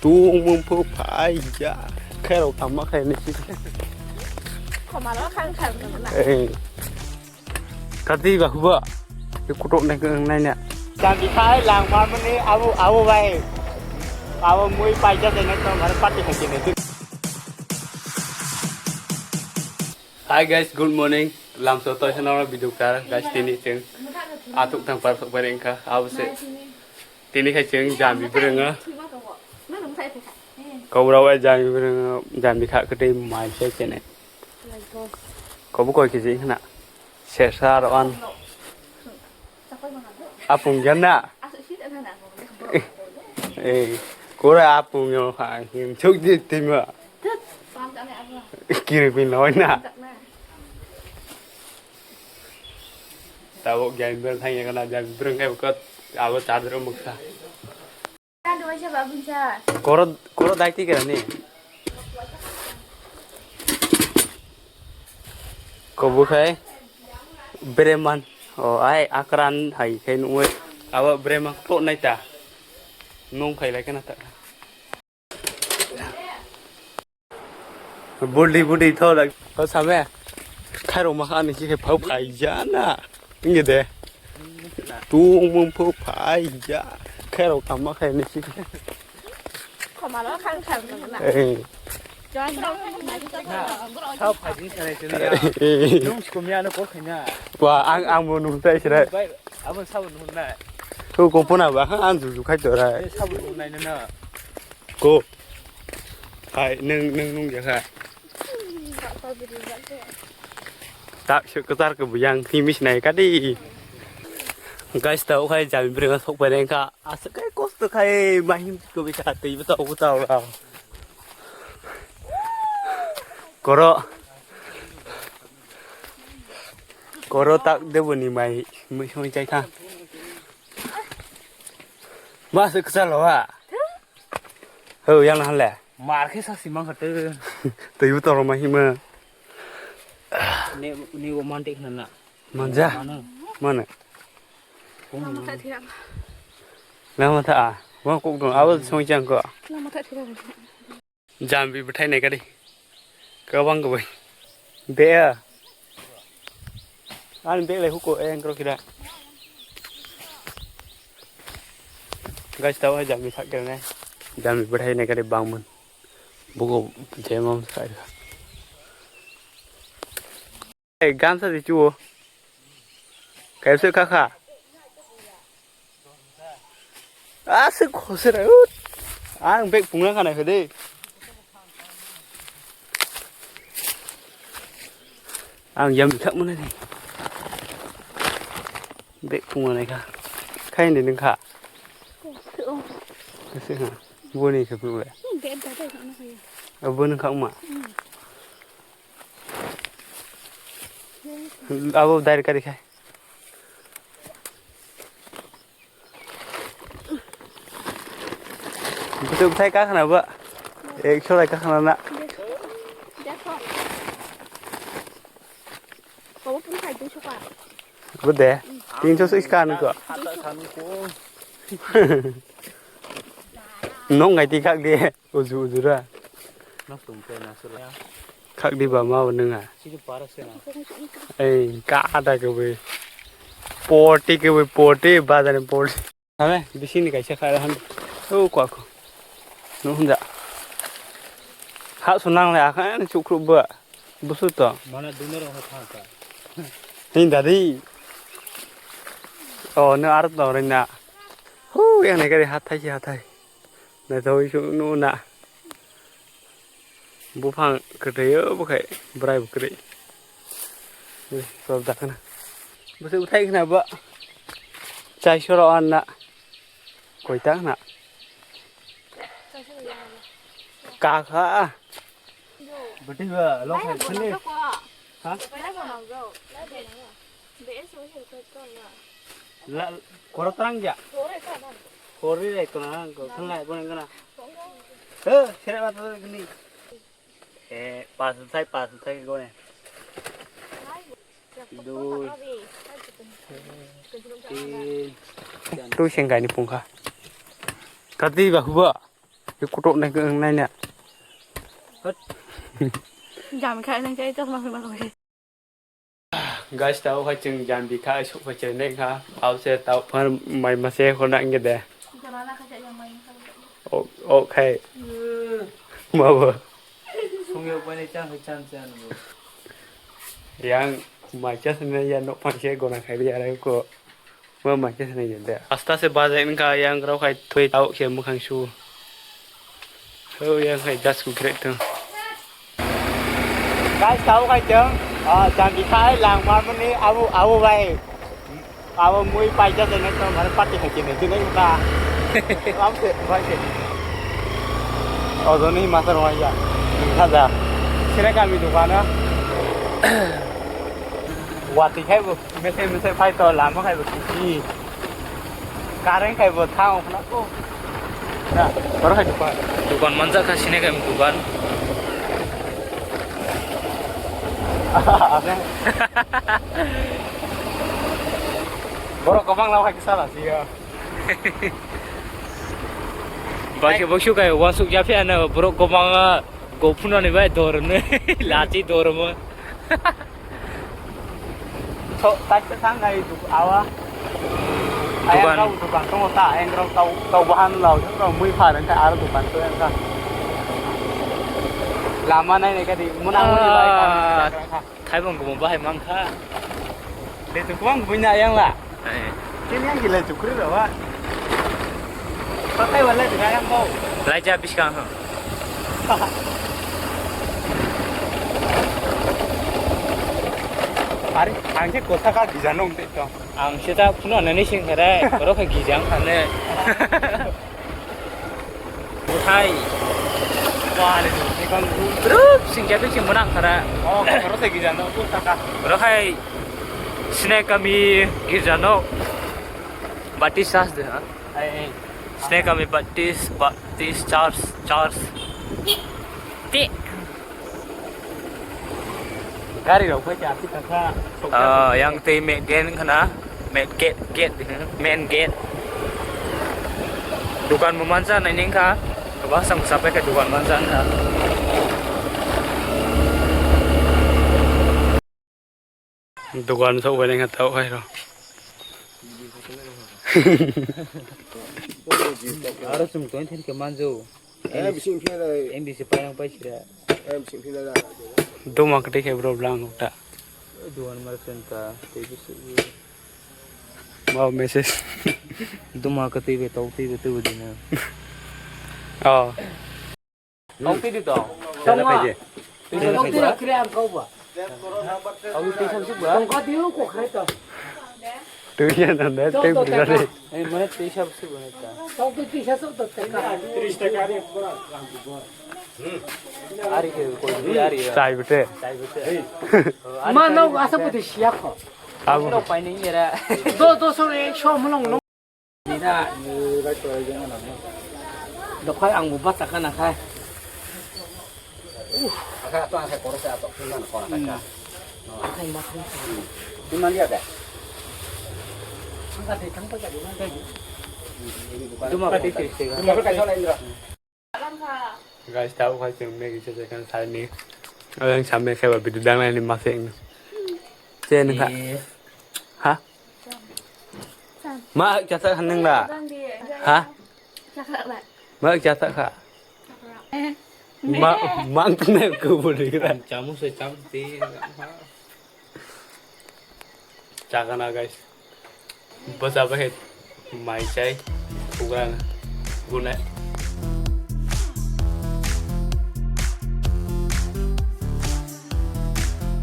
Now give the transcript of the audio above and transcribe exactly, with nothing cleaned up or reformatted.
Tung mung phu phai ja. Khairok tama khai ni si. Khoma lo khang khang na. Eh. Kati ba huba. Kutok nai nai na. Janti khai lang mar mani abu abu bai. Abu mui pai ja de na to mar party khai ne. Hi guys, good morning. Lamso toi sana video kar guys, tini cheng atuk tang par sok bai rengkha. Abu se. Tini khai cheng jambi bwrwngo. Kobra wai jambi bwrwngo, jambi kha kwtwi mai se chene. Kobo koi kiji khna. Sersa aro an. Apung gana. Eh, kora apung yo ha, chuk di tima. Kiri pin loi na. Tabuk jai bwrwng thang ya kana, jai bwrwng khai ko abo charger muksa. Koro, koro dai ti kani. Kobo khai breman. O ai akran hai khai nungwe. Abo breman to nai ta. Nung khai lai kana ta. Budi budi tho da. Tho same. Khairok ma ani si phau phai ja na. Inge de. Tu mung phau phai ja. Khairok tama khai ni si. Khoma lo khang khang na. Eh. Sao phai jing sanai sini ya. Nung sikum ya no ko khanya. Wa ang ang bo nung tai sira. Bai, abo sao nung na. Tu ko puna ba ang juju khai to ra. Sao nung nai na. Ko. Hai, nung, nung, nung ya kha. Tak suk ketar ke buyang, himis nai kadi. Guys, tau khai jami bring sok pai neng kha. Asuk kai kosto khai, mahim ko bisa tei beto ko tau la. Koro. Koro tak debo ni mai, mui soi chai kha. Ma se ksa lo ha. Ho yang han le. Mar khe sa si mang kha te. Tei bu toro ma hima. Ne ne wo man te khna na. Manja. Mano. Mano. Lama tha thira. Lama tha a. Wa kok dong abo song chang ko. Lama tha thira. Jambi bwthai nai kadi. Kwbang kwbai. Be. Ani bag lai huko e engkro kira. Guys, tau hai jambi sak kira nai. Jambi bwthai nai kadi bangmun. Buko jemam sai. Ei, gamsa di chuo. Kaisa kha kha. Aswk khosera, ut. Ang bag pungna khanai phai de. Ang yam thak mana ni. Bag pungna nai kha. Khai ni nung kha. Aswk ha. Boni khe pung le. Boni kha ma. Abo dai kari khai. Betul betul kah kena ba? Ek sore kah kena nak? Dekho. Kau pun khai tu suka. Bude. Tinso sih kan ko. Nong ngai ti kak de. Uju uju ra. Khak di ba ma bo nwnga. Ei ka ada ke bui. Poti ke bui poti ba dane poti. Ame bisi ni kaisa kha han. O kwa ko. No hunda. Ha sunang le akhan chukru ba. Busu to. Mana dunero ha tha ka. Hin dadi. O no ar to rina. Hu yang ne kari hathai si hathai. Naithok sung nuna. Buphang kwtwi o bwkhai bwrai bwkrwi. Sor dakna. Bwswk bwthai khna ba. Chai soro anna. Koita khna. Kakha. Bwtwi ba lo khai khani. Ha? La, koro terang ya? Kori rai kona ko khanlai bone kona. He, sere ba to ni. Eh, pas thai, pas thai gone. Dui. Tin. Tu sengkai ni pungkha. Kati ba huba? Kutok nai nai na. Jam khai nang chai chosma phai ma loi. Guys, tao khai chwng jam bi khai sok khai chai nai kha. Tao se tao phar mai ma se khona nge de. Jama na kha chai yang mai kha. O, o khai. Ma bo. Sung yok bai nai chang khai chan chan bo. Yang mai cha se nai ya nok phang se gona khai bi arai ko. Bo mai khe sinai ya de. Asta se bajai wngkha, yang rok hai thwi tao khe mwkhang su. Ho yang hai das ku kre tong. Guys, tao khai tong. Ah, jam bi khai lang ma mani abu, abu bai. Abu mui pai ja de ne tong, mane party khai kene de ne ta. Am se bai se. Odo ni masar wa ya. Khaja. Sira kami dukana. Wati khai bo. Mese mese phai to lama khai bo kisi. Kareng khai bo thang khna ko. Na, boro khai dukan. Dukan manjak kha sine khai dukan. Boro kobang lama khai sala siya. Bai ke boksu kai wasuk ya phe ana borok kobang go phunani bai dorne lachi dormo. So, tak tak sang ngai tu awa. Dukan. Ayang kau dukan tu ta, ayang kau tau tau bahan lau, tu kau mui phar engkai aro dukan tu engka. Lama nai nai kadi, muna muni bai kami. Thaibong kubung bahai mangkha. Lechu kubang buina yang la. Kini yang gila chukri rawa. Pakai wala juga yang bau. Laija biskang ha. Ari, angke kota ka gija nong te to. Ang sita puno nani sing kare, koro ka gija ang kane. Hai. Wah, ni kan rup sing jadi sing menang kara. Oh, koro sa gija no, tu taka. Koro hai. Sinai kami girja no. Baptist church de ha. Ai, ai. Sinai kami Baptist, Baptist church, church. Ti. Gari rok phai cha, ti kha. Ah, yang tei main gate khna, main gate, gate, main gate. Dukan bo mansa nai ning kha. Ba sang sapai kha dukan mansa kha. Dukan sok bai nang tau hai ro. Aro sum twenty ke manjo. Eh, bising phi lai. M B C pai nang pai sira. Eh, bising phi lai. Duma kati ke bro blang ta. Dukan mar sen ta. Te bisi. Mau message. Duma kati be tau te be tu dina. Oh. Tong tidi tong. Tong tidi. Tong tidi kre ang kau ba. Tong tidi sam suk ba. Tong kau tidi ko kre tong. Tu ya nanda te bujale. Eh, mana tidi sam suk ba ta. Tong tidi sam suk to. Tris taka ni pura. Ari ke ko ari. Chai bete. Chai bete. Ma no asa pute siya ko. Abu. No pai ni era. Do do so re so mulong no. Nina, ni bai to jeng na. Dokhai ang bo bacha kana khai. Uh, aka to ang khai koro sa to phun na kora taka. Akai ma khai. Di man dia da. Ang ka te thang pa ka di man kai. Duma ka te te. Duma ka kai so na indra. Guys, tao khai chwng Maggie se kan sai ni. Ang samne kheba video dang lai ni ma se. Che nang kha. Ha? Ma cha sa han nang la. Ha? Ma cha sa kha. Ma mang ne ko boli kra. Chamu se cham ti. Chakana guys. Bwsa bai mai chai. Pugra na. Guna.